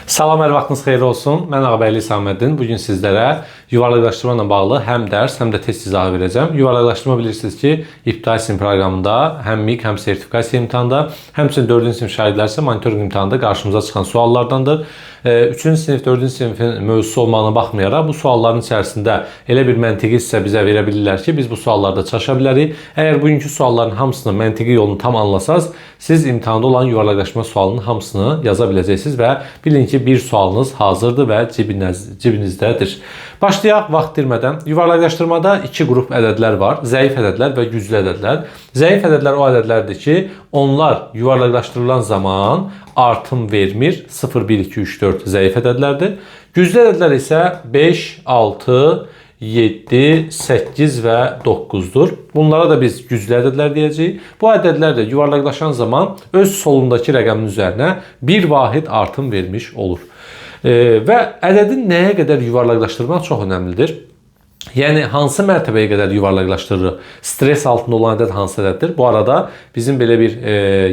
Salam, hər vaxtınız xeyir olsun. Mən Ağabəyli Hüsaməddin. Bu gün sizlərə yuvarlaqlaşdırma ilə bağlı həm dərs, həm də test izahı verəcəm. Yuvarlaqlaşdırma bilirsiniz ki, ibtidai sinif proqramında həm MİQ, həm sertifikasiya imtahanında, həmçinin 4-cü sinif şagirdləri isə monitorinq imtahanında qarşımıza çıxan suallardandır. 3-cü sinif, 4-cü sinifin mövzusu olmağına baxmayaraq bu sualların içərisində elə bir məntiqi hissə bizə verə bilirlər ki, biz bu suallarda çaşa bilərik. Əgər bugünkü sualların hamısını məntiqi yolunu tam anlasaz, siz imtahanda olan yuvarlaqlaşma sualının hamısını yaza biləcəksiniz və bilin ki, bir sualınız hazırdır və cibinizdədir. Başlayaq vaxt itirmədən. Yuvarlaqlaşdırmada iki qrup ədədlər var. Zəif ədədlər və güclü ədədlər. Zəif ədədlər o ədədlərdir ki, onlar yuvarlaqlaşdırılan zaman artım vermir. 0, 1, 2, 3, 4 zəif ədədlərdir. Güclü ədədlər isə 5, 6, 7, 8 və 9-dur. Bunlara da biz güclü ədədlər deyəcəyik. Bu ədədlər də yuvarlaqlaşan zaman öz solundakı rəqəmin üzərinə bir vahid artım vermiş olur. Və ədədin nəyə qədər yuvarlaqlaşdırmaq çox önəmlidir. Yəni hansı mərtəbəyə qədər yuvarlaqlaşdırırıq? Stres altında olan ədəd hansı ədəddir? Bu arada bizim belə bir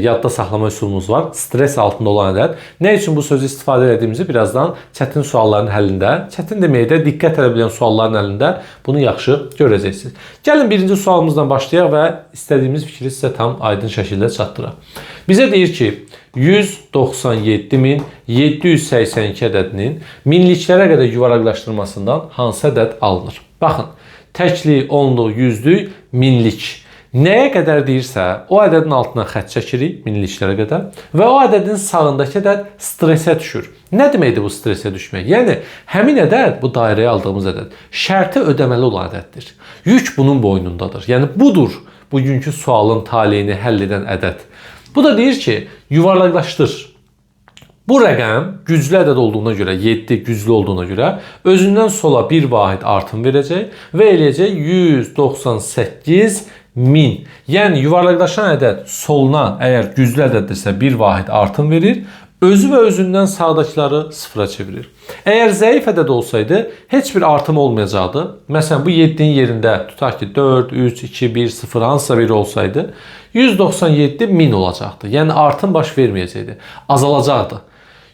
yadda saxlama üsulumuz var. Stres altında olan ədəd. Nə üçün bu sözü istifadə etdiyimizi birazdan çətin sualların həllində, çətin deməyə də diqqət edə bilən sualların həllində bunu yaxşı görəcəksiniz. Gəlin birinci sualımızdan başlayaq və istədiyimiz fikri sizə tam aydın şəkildə çatdıraq. Bizə deyir ki, 197.782 ədədinin minliklərə qədər yuvarlaqlaşdırmasından hansı ədəd alınır? Baxın, təklik, onluq, yüzlük, minlik. Nəyə qədər deyirsə, o ədədin altına xətt çəkirik minliklərə qədər və o ədədin sağındakı ədəd stresə düşür. Nə deməkdir bu stresə düşmək? Yəni, həmin ədəd, bu dairəyə aldığımız ədəd, şərti ödəməli olan ədəddir. Yük bunun boynundadır. Yəni, budur bugünkü sualın taleyini həll edən ədəd. Bu da deyir ki, yuvarlaqlaşdır. Bu rəqəm güclü ədəd olduğuna görə, 7 güclü olduğuna görə özündən sola bir vahid artım verəcək və eləyəcək 198 min. Yəni yuvarlaqlaşan ədəd soluna əgər güclü ədəddirsə bir vahid artım verir, özü və özündən sağdakıları sıfıra çevirir. Əgər zəif ədəd olsaydı heç bir artım olmayacaqdı. Məsələn, bu 7-nin yerində tutaq ki 4, 3, 2, 1, 0 hansısa biri olsaydı 197 min olacaqdı. Yəni artım baş verməyəcəkdi, azalacaqdı.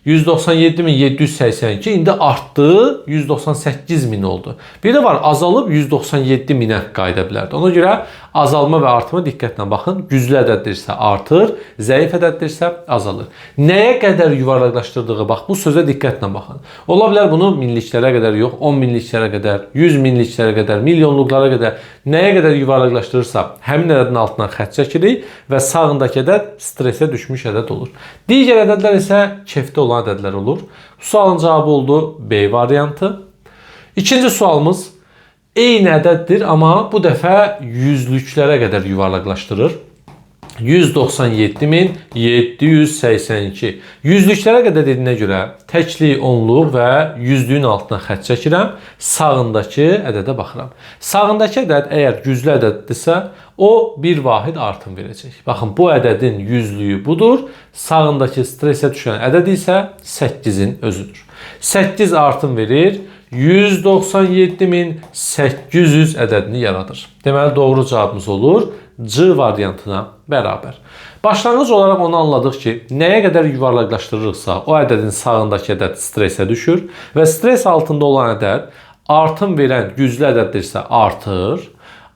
197.782 indi artdı, 198 min oldu. Bir də var, azalıb 197 minə qayıda bilərdi. Ona görə azalma və artıma diqqətlə baxın. Güclü ədəddirsə artır, zəif ədəddirsə azalır. Nəyə qədər yuvarlaqlaşdırdığı, bax bu sözə diqqətlə baxın. Ola bilər bunu minliklərə qədər yox, 10 minliklərə qədər, 100 minliklərə qədər, milyonluqlara qədər nəyə qədər yuvarlaqlaşdırırsa, həmin ədədin altından xətt çəkirik və sağındakı ədəd stresə düşmüş ədəd olur. Digər ədədlər isə kefdə olan ədədlər olur. Sualın cavabı oldu B variantı. İkinci sualımız eyni ədəddir, amma bu dəfə yüzlüklərə qədər yuvarlaqlaşdırır. 197.782. Yüzlüklərə qədər dediyinə görə təklik, onluq və yüzlüyün altına xətt çəkirəm. Sağındakı ədədə baxıram. Sağındakı ədəd əgər güclü ədəddirsə, o bir vahid artım verəcək. Baxın, bu ədədin yüzlüyü budur. Sağındakı stresə düşən ədəd isə 8-in özüdür. 8 artım verir. 197.800 ədədini yaradır. Deməli, doğru cavabımız olur C variantına bərabər. Başlanğıc olaraq onu anladıq ki, nəyə qədər yuvarlaqlaşdırırıqsa, o ədədin sağındakı ədəd stresə düşür və stres altında olan ədəd artım verən güclü ədəddirsə artır,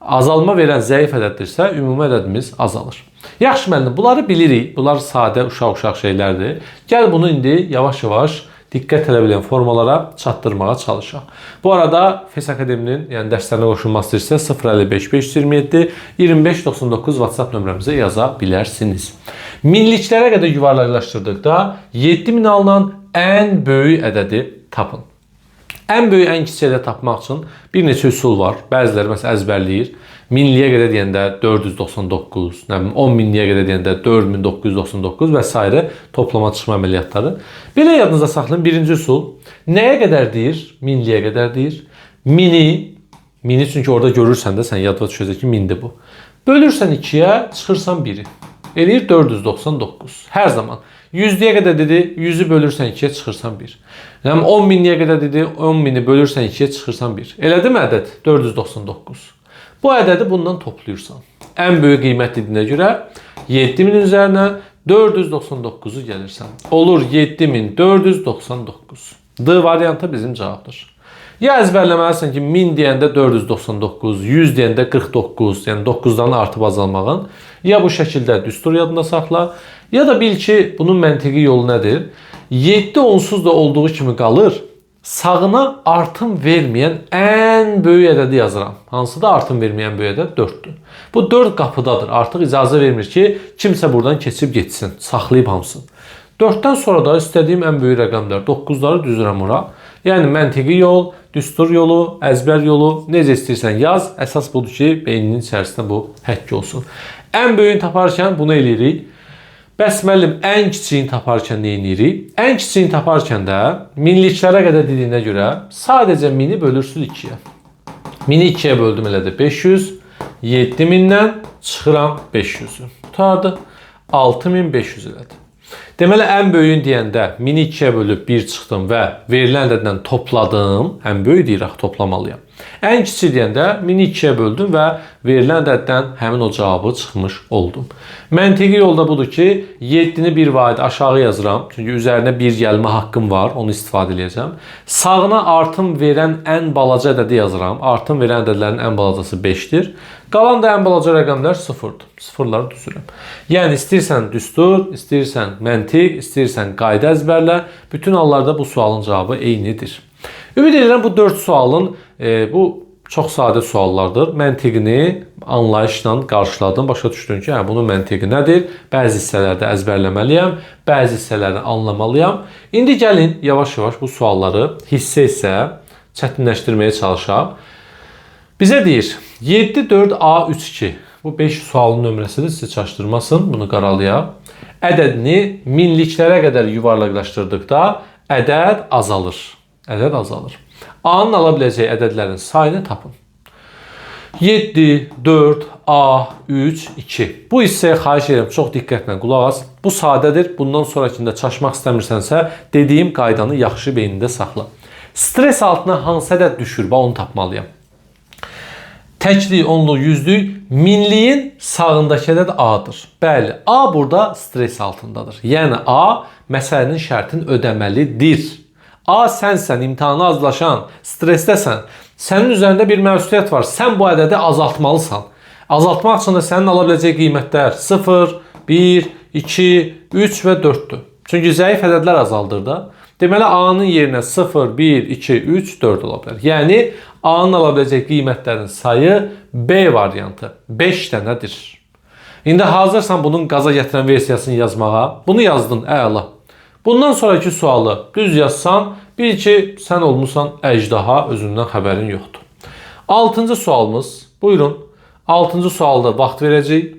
azalma verən zəif ədəddirsə ümumi ədədimiz azalır. Yaxşı müəllim, bunları bilirik. Bunlar sadə uşaq-uşaq şeylərdir. Gəl bunu indi yavaş-yavaş diqqət edə bilən formalara çatdırmağa çalışaq. Bu arada FES Akademinin, yəni dərslərinə qoşulmaq istəyirsə 055 527 25 99 WhatsApp nömrəmizə yaza bilərsiniz. Minliklərə qədər yuvarlaqlaşdırdıqda 7000 alınan ən böyük ədədi tapın. Ən böyük, ən kiçik ədəd tapmaq üçün bir neçə üsul var. Bəziləri məsələn əzbərləyir. Minliyə qədər deyəndə 499, nə bilim 10 minliyə qədər deyəndə 4999 və sairə toplama çıxma əməliyyatları. Belə yadınızda saxlayın. Birinci üsul nəyə qədər deyir? Minliyə qədər deyir. Mini çünki orada görürsən də sən yadıma düşəcək ki, mindir bu. Bölürsən 2-yə, çıxırsan 1-i. Eləyir 499. Hər zaman. 100-yə qədər dedi, 100-ü bölürsən 2-yə, çıxırsan 1. Yəni 10 minliyə qədər dedi, 10 mini bölürsən 2-yə, çıxırsan 1. Elədimi ədəd? 499. Bu ədədi bundan toplayırsan. Ən böyük qiymət dediyinə görə 7000-in üzərinə 499-u gəlirsən. Olur 7499. D variantı bizim cavabdır. Ya əzbərləməlisən ki, 1000 deyəndə 499, 100 deyəndə 49, yəni 9-dan artıb azalmağın. Ya bu şəkildə düstur yadında saxla, ya da bil ki, bunun məntiqi yolu nədir? 7 onsuz da olduğu kimi qalır. Sağına artım verməyən ən böyük ədədi yazıram. Hansı da artım verməyən böyük ədəd 4-dür. Bu 4 qapıdadır. Artıq icazə vermir ki, kimsə buradan keçib getsin, saxlayıb hamısını. 4-dən sonra da istədiyim ən böyük rəqəmlər 9-ları düzürəm ora. Yəni məntiqi yol, düstur yolu, əzbər yolu, necə istəyirsən yaz. Əsas budur ki, beyninin içərisində bu həkk olsun. Ən böyüyünü taparkən bunu eləyirik. Bəs müəllim, ən kiçiyini taparkən nə edirik? Ən kiçiyini taparkən də minliklərə qədər dediyinə görə sadəcə 1000-i bölürsünüz 2-yə. 1000-i 2-yə böldüm elə də 500. 7000-dən çıxıram 500-ü. Qutardı. 6500 elədi. Deməli, ən böyüyün deyəndə 1000-i 2-yə bölüb 1 çıxdım və verilən ədəddən topladım. Ən böyük deyir, axı toplamalıyam. Ən kiçik deyəndə 1000-i 2-yə böldüm və verilən ədəddən həmin o cavabı çıxmış oldum. Məntiqi yolda budur ki, 7-ni bir vahid aşağı yazıram. Çünki üzərinə 1 gəlmə haqqım var, onu istifadə edəcəm. Sağına artım verən ən balaca ədədi yazıram. Artım verən ədədlərin ən balacası 5-dir. Qalan da ən balaca rəqəmlər 0-dır. Sıfırları düzürəm. Yəni istəyirsən düstur, istəyirsən məntiq, istəyirsən qayda əzbərlə. Bütün hallarda bu sualın cavabı eynidir. Ümid edirəm bu 4 sualın bu çox sadə suallardır. Məntiqini anlayışla qarşıladım. Başa düşdün ki, hə, bunun məntiqi nədir? Bəzi hissələrdə əzbərləməliyəm, bəzi hissələri anlamalıyam. İndi gəlin yavaş-yavaş bu sualları hissə-hissə çətinləşdirməyə çalışaq. Bizə deyir 7, 4, A, 3, 2. Bu 5 sualın nömrəsidir, sizi çaşdırmasın, bunu qaralayaq. Ədədini minliklərə qədər yuvarlaqlaşdırdıqda ədəd azalır. Ədəd azalır. A-nın ala biləcəyi ədədlərin sayını tapın. 7, 4, A, 3, 2. Bu hissəyə xahiş edirəm, çox diqqətlə qulaq as. Bu sadədir. Bundan sonrakında çaşmaq istəmirsənsə, dediyim qaydanı yaxşı beynində saxla. Stres altına hansı ədəd düşür? Bax, onu tapmalıyam. Təklik, onluq, yüzlük, minliyin sağındakı ədəd A-dır. Bəli, A burada stres altındadır. Yəni A məsələnin şərtini ödəməlidir. A sənsən, imtahana azlaşan, stressdəsən. Sənin üzərində bir məsuliyyət var. Sən bu ədədi azaltmalısan. Azaltmaq üçün də sənin ala biləcəyi qiymətlər 0, 1, 2, 3 və 4-dür. Çünki zəif ədədlər azaldır da. Deməli, A-nın yerinə 0, 1, 2, 3, 4 ola bilər. Yəni, A-nın ala biləcəyi qiymətlərin sayı B variantı 5 dənədir. İndi hazırsan bunun qaza gətirən versiyasını yazmağa. Bunu yazdın, əla. Bundan sonraki sualı düz yazsan, bil ki, sən olmusan əjdaha, özündən xəbərin yoxdur. 6-cı sualımız, buyurun. 6-cı sualda vaxt verəcəyik.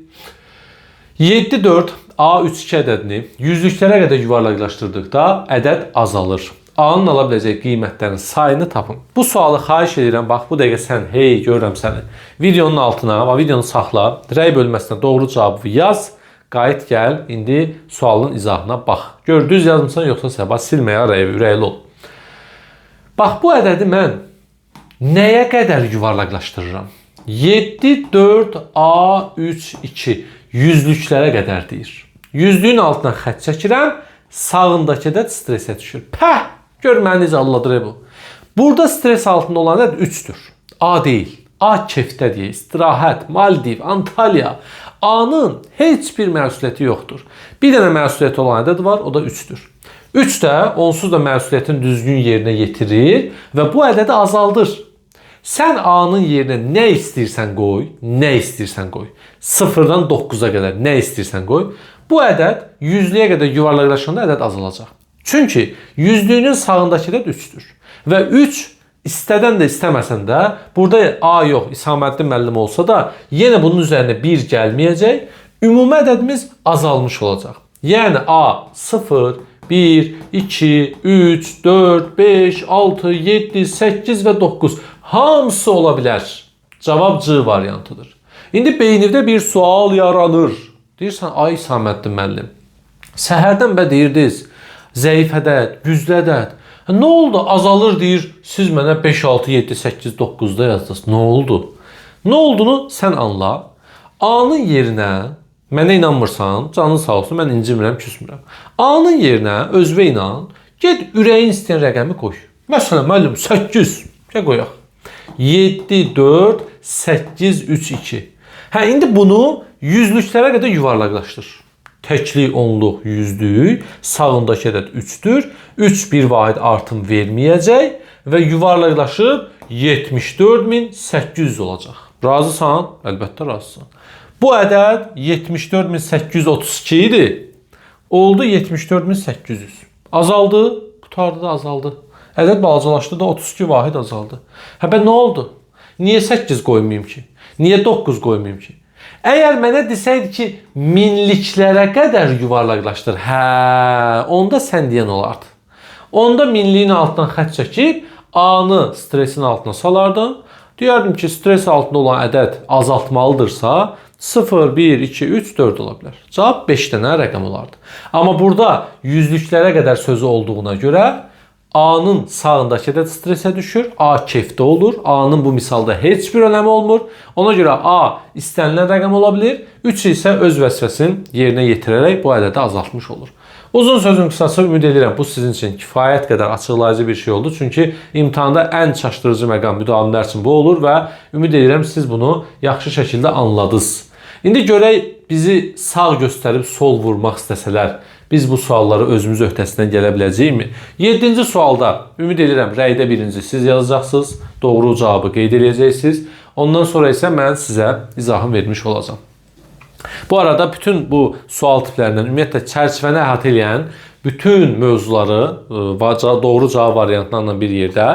7, 4, A, 3, 2 ədədini yüzlüklərə qədər yuvarlaqlaşdırdıqda ədəd azalır. A-nın ala biləcəyi qiymətlərin sayını tapın. Bu sualı xahiş edirəm, bax bu dəqiqə sən, hey görürəm səni. Videonun altına, bax, videonu saxla, rəy bölməsinə doğru cavabı yaz. Qayıt gəl, indi sualın izahına bax. Gör, düz yazmısan yoxsa səba silməyə araya ürəkli ol. Bax, bu ədədi mən nəyə qədər yuvarlaqlaşdırıram? 7, 4, A, 3, 2 yüzlüklərə qədər deyir. Yüzlüyün altına xətt çəkirəm, sağındakı ədəd stresə düşür. Pəh! Gör məni necə alladır bu. Burada stres altında olan ədəd 3-dür. A deyil. A kefdə deyil. İstirahət, Maldiv, Antalya. A-nın heç bir məsuliyyəti yoxdur. Bir dənə məsuliyyəti olan ədəd var, o da 3-dür. 3 də onsuz da məsuliyyətin düzgün yerinə yetirir və bu ədədi azaldır. Sən A-nın yerinə nə istəyirsən qoy, nə istəyirsən qoy. 0-dan 9-a qədər nə istəyirsən qoy. Bu ədəd yüzlüyə qədər yuvarlaqlaşanda ədəd azalacaq. Çünki yüzlüyünün sağındakı ədəd 3-dür. Və 3 istədən də istəməsən də burada A yox, İsaməddin müəllim olsa da yenə bunun üzərinə 1 gəlməyəcək. Ümumi ədədimiz azalmış olacaq. Yəni A 0, 1, 2, 3, 4, 5, 6, 7, 8 və 9 hamısı ola bilər. Cavab C variantıdır. İndi beynimdə bir sual yaranır. Deyirsən, ay İsaməddin müəllim, səhərdən bə deyirdiniz, zəif ədəd, güclü ədəd. Nə oldu? Azalır deyir, siz mənə 5, 6, 7, 8, 9-da yazdınız. Nə oldu? Nə olduğunu sən anla. A-nın yerinə Mənə inanmırsan, canın sağ olsun, mən incimirəm, küsmürəm. A-nın yerinə özünə inan, get ürəyin istəyən rəqəmi qoy. Məsələn, müəllim 8, gəl qoyaq. 7, 4, 8, 3, 2. Hə, indi bunu yüzlüklərə qədər yuvarlaqlaşdır. Təklik, onluq, yüzlük, sağındakı ədəd 3-dür. 3 bir vahid artım verməyəcək və yuvarlaqlaşıb 74.800 olacaq. Razısan? Əlbəttə razısan. Bu ədəd 74.832 idi. Oldu 74.800. Azaldı, qurtardı da azaldı. Ədəd balacalaşdı da 32 vahid azaldı. Hə, bə nə oldu? Niyə 8 qoymayım ki? Niyə 9 qoymayım ki? Əgər mənə desəydi ki, minliklərə qədər yuvarlaqlaşdır, hə, onda sən deyən olardı. Onda minliyin altından xətt çəkib A-nı stresin altına salardım. Deyərdim ki, stres altında olan ədəd azaltmalıdırsa 0, 1, 2, 3, 4 ola bilər. Cavab 5 dənə rəqəm olardı. Amma burada yüzlüklərə qədər sözü olduğuna görə A-nın sağındakı ədəd stresə düşür, A kefdə olur. A-nın bu misalda heç bir önəmi olmur. Ona görə A istənilən rəqəm ola bilir. 3 isə öz vəzifəsini yerinə yetirərək bu ədədi azaltmış olur. Uzun sözün qısası, ümid edirəm bu sizin üçün kifayət qədər açıqlayıcı bir şey oldu. Çünki imtahanda ən çaşdırıcı məqam müdavimlər üçün bu olur və ümid edirəm siz bunu yaxşı şəkildə anladınız. İndi görək bizi sağ göstərib sol vurmaq istəsələr, biz bu sualları özümüz öhdəsindən gələ biləcəyikmi? 7-ci sualda ümid edirəm rəydə birinci siz yazacaqsınız, doğru cavabı qeyd edəcəksiniz. Ondan sonra isə mən sizə izahım vermiş olacağam. Bu arada bütün bu sual tiplərindən, ümumiyyətlə çərçivəni əhatə eləyən bütün mövzuları doğru cavab variantlarla bir yerdə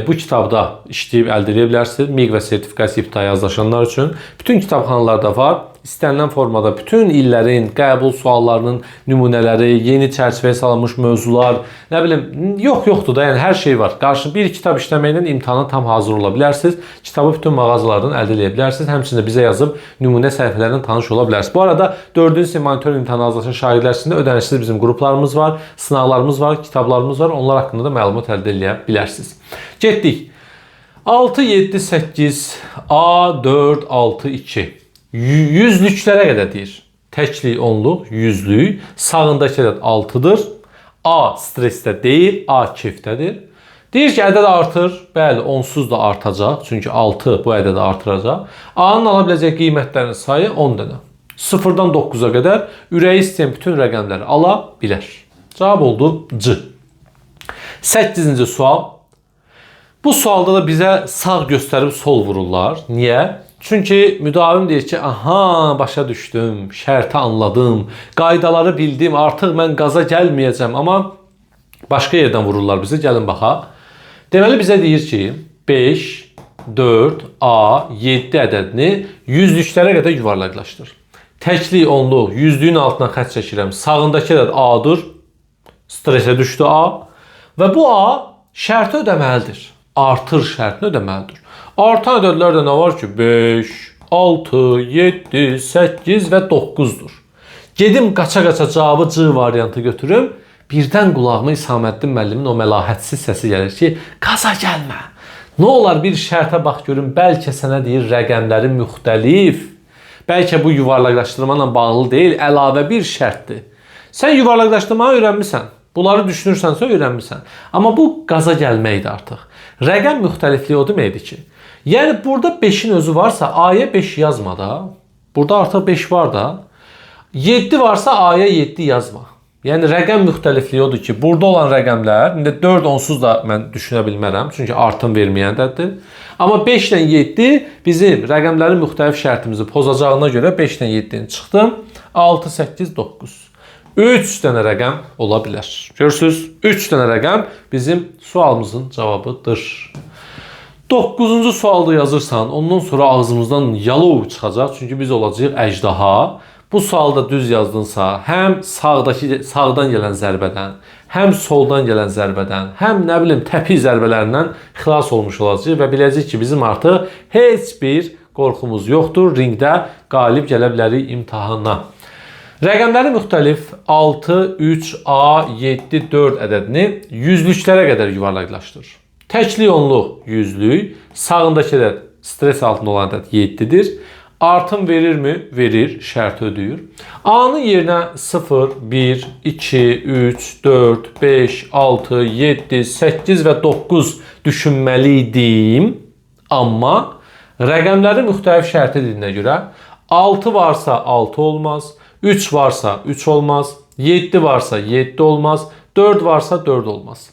bu kitabda işləyib əldə edə bilərsiniz. MİQ və sertifikasiya ibtidai yazılaşanlar üçün bütün kitabxanalarda var. İstənilən formada bütün illərin qəbul suallarının nümunələri, yeni çərçivəyə salınmış mövzular, nə bilim, yoxdur da, yəni hər şey var. Qarşı bir kitab işləməklə imtahana tam hazır ola bilərsiniz. Kitabı bütün mağazalardan əldə edə bilərsiniz. Həmçinin bizə yazıb nümunə səhifələrlə tanış ola bilərsiniz. Bu arada 4-cü sinif monitor imtahanı hazırlaşan şagirdlər üçün də ödənişsiz bizim qruplarımız var, sınaqlarımız var, kitablarımız var. Onlar haqqında da məlumat əldə edə bilərsiniz. Getdik. 6, 7, 8, A, 4, 6, 2. Yüzlüklərə qədər deyir. Təklik, onluq, yüzlük. Sağındakı ədəd 6-dır. A stressdə deyil, A kefdədir. Deyir ki, ədəd artır. Bəli, onsuz da artacaq. Çünki 6 bu ədədi artıracaq. A-nın ala biləcək qiymətlərin sayı 10 dənə. 0-dan 9-a qədər ürəyi istəyən bütün rəqəmləri ala bilər. Cavab oldu C. 8-ci sual. Bu sualda da bizə sağ göstərib sol vururlar. Niyə? Çünki müdavim deyir ki, aha, başa düşdüm, şərti anladım, qaydaları bildim, artıq mən qaza gəlməyəcəm. Amma başqa yerdən vururlar bizi, gəlin baxaq. Deməli, bizə deyir ki, 5, 4, A, 7 ədədini yüzlüklərə qədər yuvarlaqlaşdır. Təklik, onluq, yüzlüyün altına xətt çəkirəm. Sağındakı ədəd A-dır. Stresə düşdü A. Və bu A şərti ödəməlidir. Artır şərtini ödəməlidir. Artan ədədlər də nə var ki? 5, 6, 7, 8 və 9-dur. Gedim qaça-qaça cavabı C variantı götürüm. Birdən qulağıma İsaməddin müəllimin o məlahətsiz səsi gəlir ki, qaza gəlmə. Nə olar bir şərtə bax görüm, bəlkə sənə deyir rəqəmləri müxtəlif. Bəlkə bu yuvarlaqlaşdırma ilə bağlı deyil, əlavə bir şərtdir. Sən yuvarlaqlaşdırmanı öyrənmisən. Bunları düşünürsənsə öyrənmisən. Amma bu qaza gəlməkdir artıq. Rəqəm müxtəlifliyi o deməkdir ki, yəni burada 5-in özü varsa A-ya 5 yazma da. Burada artıq 5 var da. 7 varsa A-ya 7 yazma. Yəni rəqəm müxtəlifliyi odur ki, burada olan rəqəmlər, indi 4 onsuz da mən düşünə bilmərəm, çünki artım verməyən ədəddir. Amma 5 ilə 7 bizim rəqəmlərin müxtəlif şərtimizi pozacağına görə 5 ilə 7-ni çıxdım. 6, 8, 9. 3 dənə rəqəm ola bilər. Görürsüz, 3 dənə rəqəm bizim sualımızın cavabıdır. 9-cu sualda yazırsan, ondan sonra ağzımızdan yalov çıxacaq. Çünki biz olacağıq əjdaha. Bu sualda düz yazdınsa, həm sağdan gələn zərbədən, həm soldan gələn zərbədən, həm nə bilim təpik zərbələrindən xilas olmuş olacağıq və biləcəyik ki, bizim artıq heç bir qorxumuz yoxdur. Ringdə qalib gələ bilərik imtahana. Rəqəmləri müxtəlif 6, 3, A, 7, 4 ədədini yüzlüklərə qədər yuvarlaqlaşdır. Təklik, onluq, yüzlük, sağındakı ədəd stres altında olan ədəd 7-dir. Artım verirmi? Verir, şərti ödəyir. A-nın yerinə 0, 1, 2, 3, 4, 5, 6, 7, 8 və 9 düşünməli idim. Amma rəqəmləri müxtəlif şərti dediyinə görə 6 varsa 6 olmaz, 3 varsa 3 olmaz, 7 varsa 7 olmaz, 4 varsa 4 olmaz.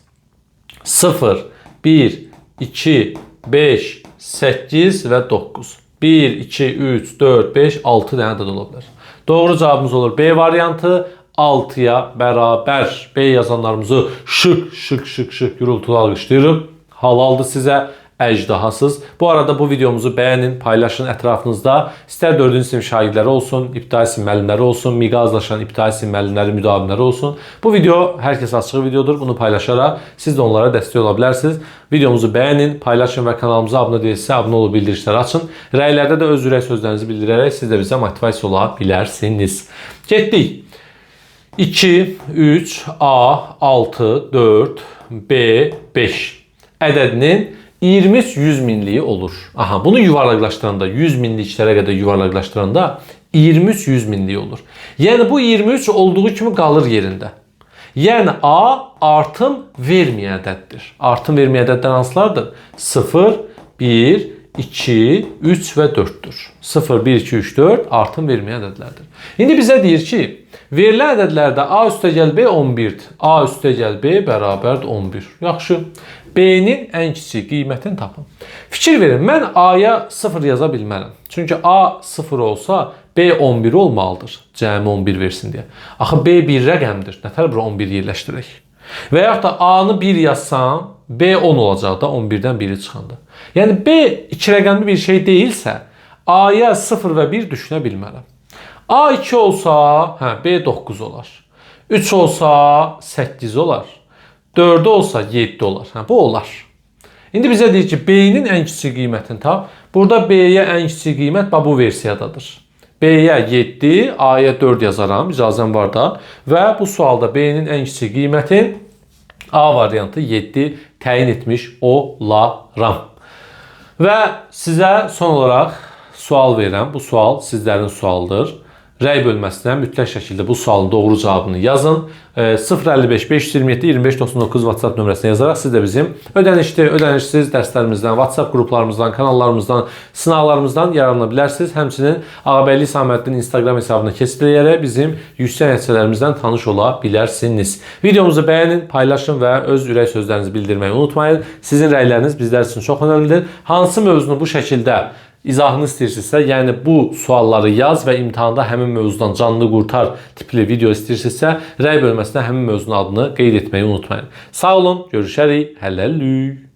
0, 1, 2, 5, 8 və 9. 1, 2, 3, 4, 5, 6 dənə ədəd ola bilər. Doğru cavabımız olur B variantı 6-ya bərabər. B yazanlarımızı şık şık şık şık gürültülü alqışlayırıq. Halaldır sizə, əjdahasız. Bu arada bu videomuzu bəyənin, paylaşın ətrafınızda. İstər 4-cü sinif şagirdləri olsun, ibtidai sinif müəllimləri olsun, miqə azlaşan ibtidai sinif müəllimləri, müdavimləri olsun. Bu video hər kəsə açıq videodur. Bunu paylaşaraq siz də onlara dəstək ola bilərsiniz. Videomuzu bəyənin, paylaşın və kanalımıza abunə deyilsə abunə olub bildirişləri açın. Rəylərdə də öz ürək sözlərinizi bildirərək siz də bizə motivasiya ola bilərsiniz. Getdik. 2, 3, A, 6, 4, B, 5 ədədinin 23 100 minliyi olur. Aha, bunu yuvarlaqlaşdıranda 100 minliklərə qədər yuvarlaqlaşdıranda 23 100 minliyi olur. Yəni bu 23 olduğu kimi qalır yerində. Yəni A artım verməyən ədəddir. Artım verməyən ədədlər hansılardır? 0, 1, 2, 3 və 4-dür. 0, 1, 2, 3, 4 artım verməyən ədədlərdir. İndi bizə deyir ki, verilən ədədlərdə A üstəgəl B 11-dir. A üstəgəl B bərabərdir 11. Yaxşı. B-nin ən kiçik qiymətini tapın. Fikir verin, mən A-ya 0 yaza bilmərəm. Çünki A 0 olsa B 11 olmalıdır. Cəmi 11 versin deyə. Axı B bir rəqəmdir. Nətər bura 11 yerləşdirək? Və yaxud da A-nı 1 yazsam, B 10 olacaq da 11-dən 1-i çıxanda. Yəni B iki rəqəmli bir şey deyilsə, A-ya 0 və 1 düşünə bilmərəm. A 2 olsa, hə, B 9 olar. 3 olsa 8 olar. 4 olsa 7 olar. Hə, bu olar. İndi bizə deyir ki, B-nin ən kiçik qiymətini tap. Burada B-yə ən kiçik qiymət bax bu versiyadadır. B-yə 7, A-ya 4 yazaram, icazəm var da. Və bu sualda B-nin ən kiçik qiymətin A variantı 7 təyin etmiş olaram. Və sizə son olaraq sual verirəm. Bu sual sizlərin sualıdır. Rəy bölməsinə mütləq şəkildə bu sualın doğru cavabını yazın. 055 527 25 99 WhatsApp nömrəsinə yazaraq siz də bizim ödənişli, ödənişsiz dərslərimizdən, WhatsApp qruplarımızdan, kanallarımızdan, sınaqlarımızdan yararlana bilərsiniz. Həmçinin Ağabəyli Hüsaməddin Instagram hesabına keçid eləyərək bizim yüksək nəticələrimizdən tanış ola bilərsiniz. Videomuzu bəyənin, paylaşın və öz ürək sözlərinizi bildirməyi unutmayın. Sizin rəyləriniz bizlər üçün çox önəmlidir. Hansı mövzunu bu şəkildə izahını istəyirsinizsə, yəni bu sualları yaz və imtahanda həmin mövzudan canlı qurtar tipli video istəyirsinizsə, rəy bölməsinə həmin mövzunun adını qeyd etməyi unutmayın. Sağ olun, görüşərik. Hələlik.